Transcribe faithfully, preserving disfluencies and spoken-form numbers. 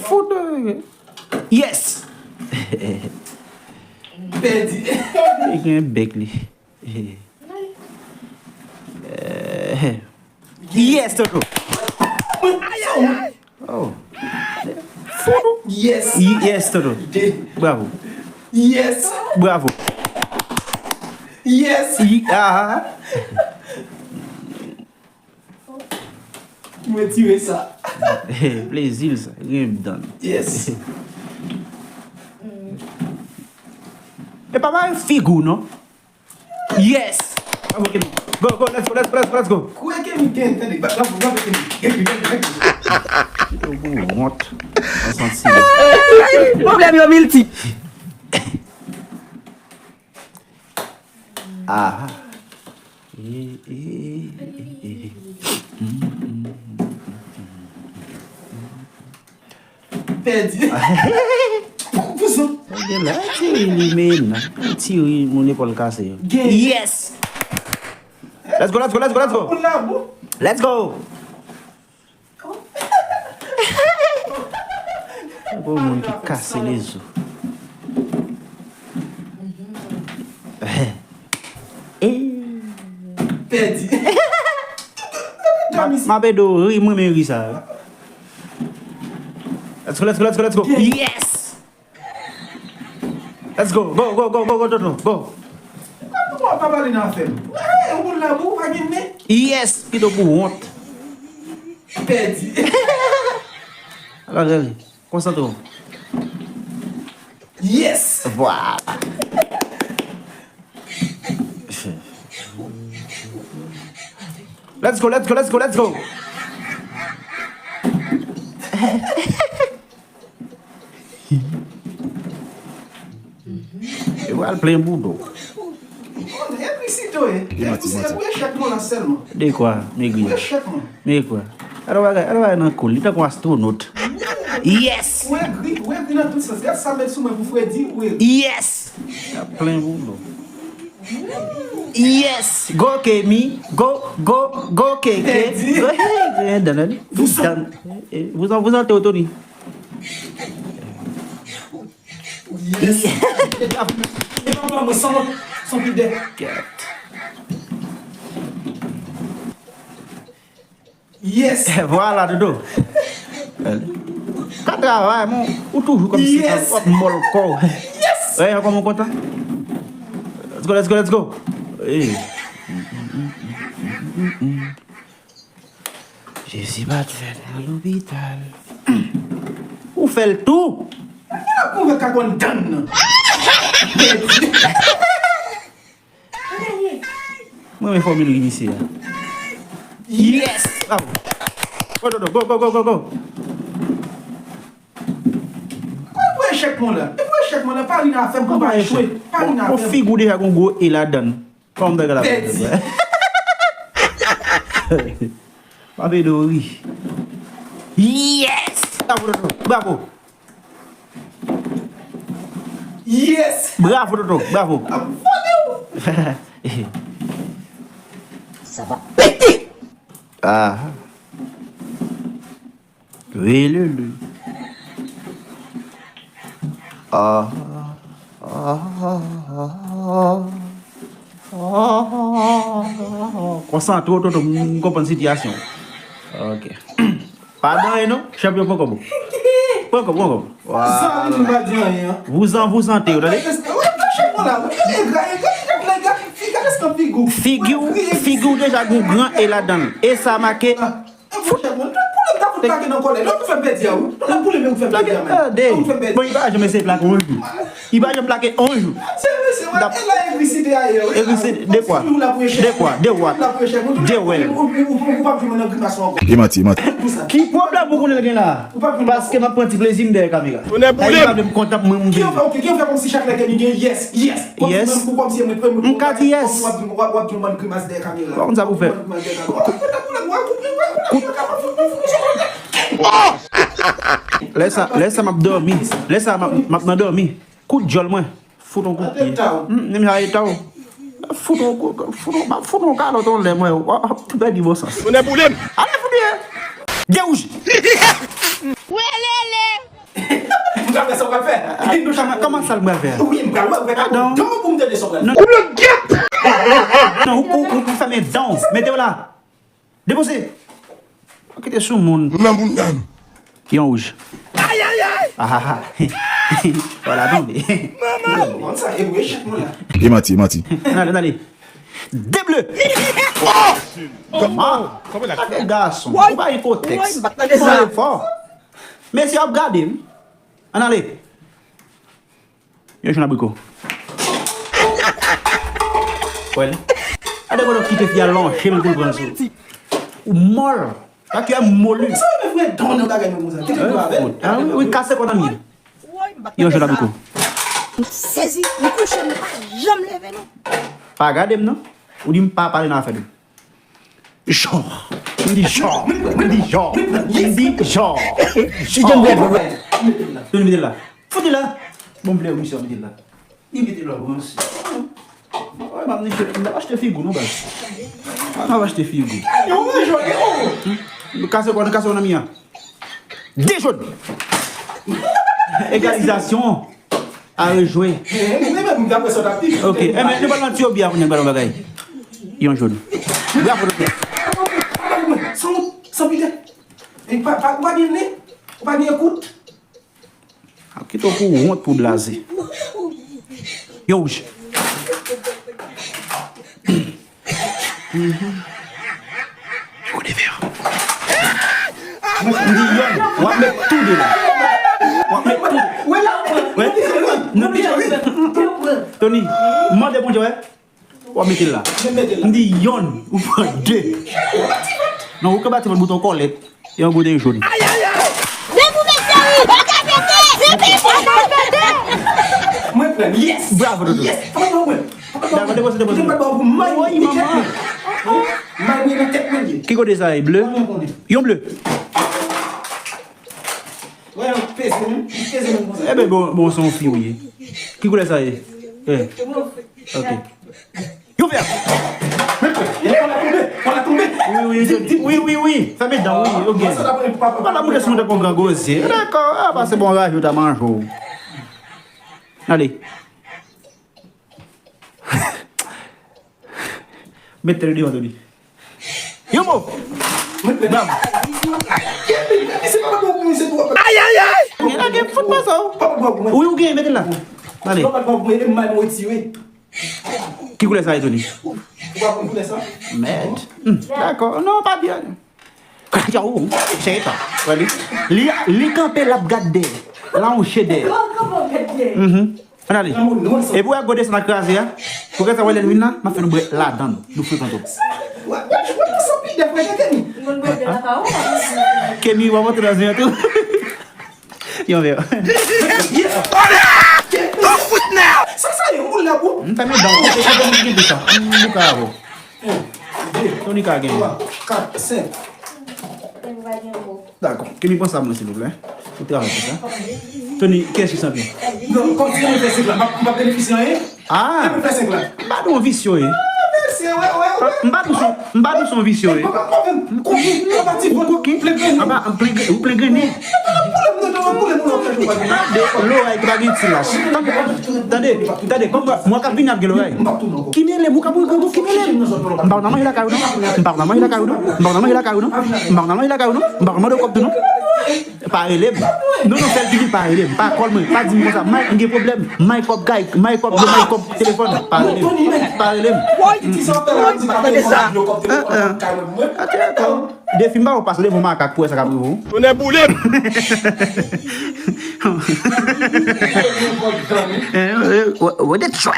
Fout. Yes! Pèdi. Li gen bèk li. Yes, Toto. Oh. Fout. Yes. Yes, Toto. Bravo. Yes. Bravo. Yes. Ah. Mwen tire sa. Plezi l sa. Renmen dan. Yes. E pa mare figi w non. Yes. Bravo, Kemi. Go, go, let's go, let's go, let's go, let's go. Kouye Kemi gen, tande, bravo, bravo, Kemi. Kemi, Kemi, Kemi. Yo, bon, wont. An santi. Pwoblèm yo miltip. Ah. Eh, eh, eh, eh. Pèdi. Pou, pou sa. Sa gen la, tire li, men. Tire moun epòl kase yo. Gen. Yes! Let's go, let's go, let's go, let's go. Pou la, pou. Let's go. Pou moun ki kase lezo. Eh. Pèdi. Ma, ma pedo ri, mwen men ri sa. Let's go, let's go, let's go, let's go. Yes! Let's go, go, go, go, go, go, Toto, go. Papa, papa, li nan afè m. Eh, ou moun la, ou pa gen men. Yes, pito pou wont. Pèdi. Alò, Jerry, konsantre w. Yes! Vwala. Let's go, let's go, let's go, let's go. Yo pral plen bouda w. Egri si to ye. Egri si se pou echèk mwen la sèlman. Dekwa, m egri. Pou echèk mwen. Men kwa? Gade bagay, gade bagay nan kou l. Li tankou astwonot. Yes! Ou egri, ou egri nan tout sans. Gad sa met sou mwen pou fredi, ou egri. Yes! Y ap plen pou nou. Yes! Go Kemi, go, go, go Keke. Pèdi. Hey, hey, dan, dan. Vouzan. Eh, eh, vouzan, vouzan, Teo Tony. Yes. E papa mwen san, san pidè. Yes. Vwala, Dodo. Ka travay, mon, ou toujou kòmsi w ap mòl kò w. Yes. Wè, kòman w kontan? Let's go, let's go, let's go. Hey. Jezi pa t fèt nan lopital. Ou fè l tou. Mwen ap konvèt ka konn dan nan. Mwen renmen fòmil ri misye a. Yes! Bravo. Go, go, go, go, go, go, go. Kòman pou echèk mwen la? E pou echèk mwen la, pa ri nan afè m, pou pa echwe. Pa ri nan afè m. Bon, figi w deja gon gwo e ladan l. Kòman bagay la? Pèdi. Pa fè dori. Yes! Bravo, Toto. Bravo. Yes! Bravo, Toto. Bravo. Ap vole w. Sa va pete. Ah. Wi, Lulu. Ah, ah, ah, ah. Konsantre w, Toto, m konprann sitiyasyon. Ok. Pa dan, non, chanpyon poko bon. Poko, poko. Vwala. Vouzan, vouzan te yo, tande. Figi w, figi w deja gon gran e ladan l. E sa make. Bon, li pa janm eseye plake yon jou. Li pa janm plake yon jou. Egri si de kwa? De kwa? De what? De well. E manti, e manti. Ki pwoblèm ou konnen l gen la? Paske m ap pran ti plezi m dèyè kamera. Tonè boule m. Li pa vle m kontan pou mwen, m vle. Ki yo fè, ok, ki yo fè kòmsi chak lè ke li gen yes, yes. Kòmsi menm pou kòmsi mwen, mwen, mwen, yes. M ka di yes. W ap, w ap, w ap di w bann grimas dèyè kamera. Ou konn sa pou fè. Lè sa, lè sa m ap dòmi. Lè sa m ap, m ap nan dòmi. Kout djòl mwen. Fout on kout pye. Hmm, menm jan eta w. Fout on, fout on, fout on kalòt on lè mwen. W ap pèdi bon sans. Tonè boule m. Ale fout ye. Dewouj. Welele. Kòman, kòman sa l pral fè a? Wi, m pral wè, wè, dan pou m tande sa w pral fè. Non, non, ou, ou, ou fèmen dan w. Mete w la. Depoze. Ou kite sou moun. Moun nan moun nan. Yon wouj. Ayayay! Ah, ah, ah. Wala tonbe. Manman! Bon, sa e wouj, moun la. E manti, e manti. N ale, n ale. De ble! Oh! Kòman? Sa fè gason. Ou pa gen kotèks. Ou pa gen fò. Mesye ap gade m. Ann ale. Yon jòn abriko. Wè l. Gade kote w kite fi a lonje l pou l pran sou. Ou mòl. Sa ki a moli. Sa w vle fè don nan bagay mwen konsa? Kite dwa avè l. Ah wi, wi, kase kò nan mye. Yon jòn abriko. M sezi, m kouche, m pa janm leve non. Pa gade m non. Ou di m pa pale nan afè nou. Jò. M di jò. M di jò. M di jò. Jòn vre vre. Tony mete l la. Fout li la. Bon, m vle misye mete l la. Li mete l la, bon, si. Wè, m ap niche, m ap achte figi non, baz. M ap achte figi. Yon jòn, yon. Kase kò, kase kò nan mi an. De jòn. Egalizasyon. A rejwe. Ok. Enben, nou pral nan tiyo bya kounye a, gade yon bagay. Yon jòn. Bravo, doktè. San, san pite. E pa, pa, ou pa gen nen? Ou pa gen kout? Ap kite w pou wont, pou blaze. Yon wouj. Kote vè a? M di yonn, w ap met tou de la. W ap met tou. Wè, non, Tony, mande Bondye, wè. W ap mete l la. M di yonn, ou pran de. Non, ou ka bati vant bouton kòlèt. Yon gode jòn. Depi w mete wi, bagay pete, se pete. Mwen pran, yes. Bravo, Dodo. Yes. Papa, mwen. Dakò, depoze, depoze. Mwen pran pou may. Wi, manman. May mwen nan tèt mwen ye. Ki kote sa ye? Ble? Yon ble. Wè, peze menm, peze menm konsa. Eben, bon, bon, se yon fi ou ye. Ki koulè sa ye? Eh. Ok. Yon vè. Wi, wi, wi, wi, wi. Fèmen dan, wi, ok. Papa, mwen kesyon de kon gran gozye. Dakò, a, pase bon raje ou ta manje w. Ale. Mete l deyò, Tony. Yon mo! Bam! Ayayay! Gen la gen fout pase w. Wi, ou gen, mete l la. Ale. Ki koulè sa ye, Tony? Mèd. Hmm, dakò. Non, pa byen. Yo, chèy pa. Wè li. Li, li kanpe, l ap gad dèyè. La, yon chedè. Mhm. Ann ale. Epi w wè gode sa n a kraze a? Pou kè sa w wè lè l vin la, m ap fè nou bwè ladan l. Nou frekante w. Kemi, w ap antre nan zen an tou. Yon vè. Sa, sa, yon boul la, bro. M fèmen dan. Kote, kote m gen de sa? M bouka avè w. Tony ka gen. Twa, kat, senk. Dakò. Kemi pran sa mwen, silvouplè. Ou travay pou sa. Tony, kiyès ki chanpyon? Non, kòm si mwen fè senk la, m ap, m ap benefisye anyen? Ah. Mwen fè senk la. M pa di w visye, wi. Ah, mesye, wè, wè, wè. M pa di w se, m pa di w se yon visye, wi. Papa, papa, koki, papa, ti bon, koki, plen grennen. Papa, m plen gre-, ou plen grennen. Papa, poulèm, non, non, poulèm, non, fè nou pa gen. Tande, loray ki pa gen ti lach. Tande, tande, tande, kòm mwen k ap vini ap gen loray. Ki mele m, ou ka boule grangou, ki mele m? M pa nan manje lakay ou non. M pa nan manje lakay ou non. M pa nan manje lakay ou non. M pa nan manje lakay ou non. M pa nan mande w kòb tou non. Pa rele m. Non, non, fè l vini, pa rele m. Pa call mwen. Pa di m konsa. May, m gen pwoblèm. May kòb kay, may kòb dlo, may kòb telefòn. Pa rele m. Pa rele m. Woy, tande sa. Defi m pa w pase devan makak pou wè sa k ap rive w. Tonnè boule m. Wè de chwè.